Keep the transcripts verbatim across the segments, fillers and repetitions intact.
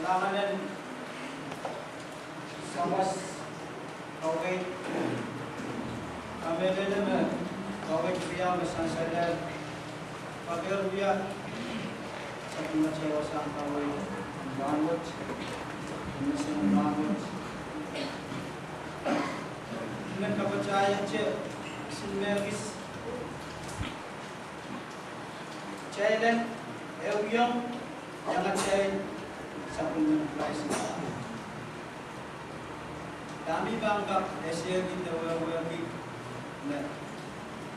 Nanganen sawas, kaweid, kamehlele me kaweid wia me sansal pahn wia sapwellimatail wasahn kaweid en rahnwet, en mesen en rahnwet. I men kapatahieng te, kisin mehkis, kitail en ehuiong iangatail sapwellimen Krais. Dahme I pahn kak esehki de wehwehki me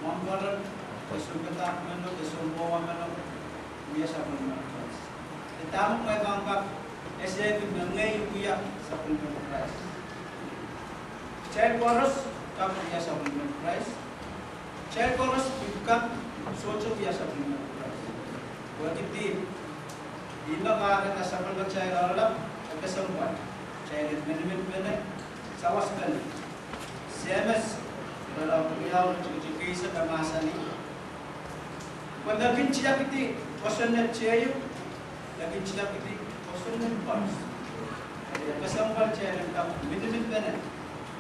mwomwen de sounpadahk meno de sounpwong meno wia sapwellimen Krais? De dahme I pahn kak esehki me ngehi wia sapwellimen Krais? Kitail koaros kak wia sapwellimen Krais. Kitail koaros pil kak sohte wia sapwellimen Krais. Wehwehki dihp, ih me kahrehda sapwellimatail oaralap e kesempwal. Kitail en miniminpene, sawaspene. Semes, irelaud riau, iretikitik eisek e mahsanih: Pwe me kin tiakidi kosonned teieu, me kin tiakidi kosonned koaros. E kesempwal kitail en kak miniminpene.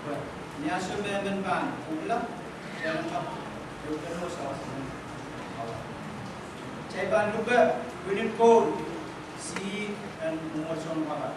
Pwe ni ansou me emen pahn pwurala, kitail en kak ehupenehla sawaspene. Kitail pahn luke pwinin koul, sie en mwomwohdiso en pahpa.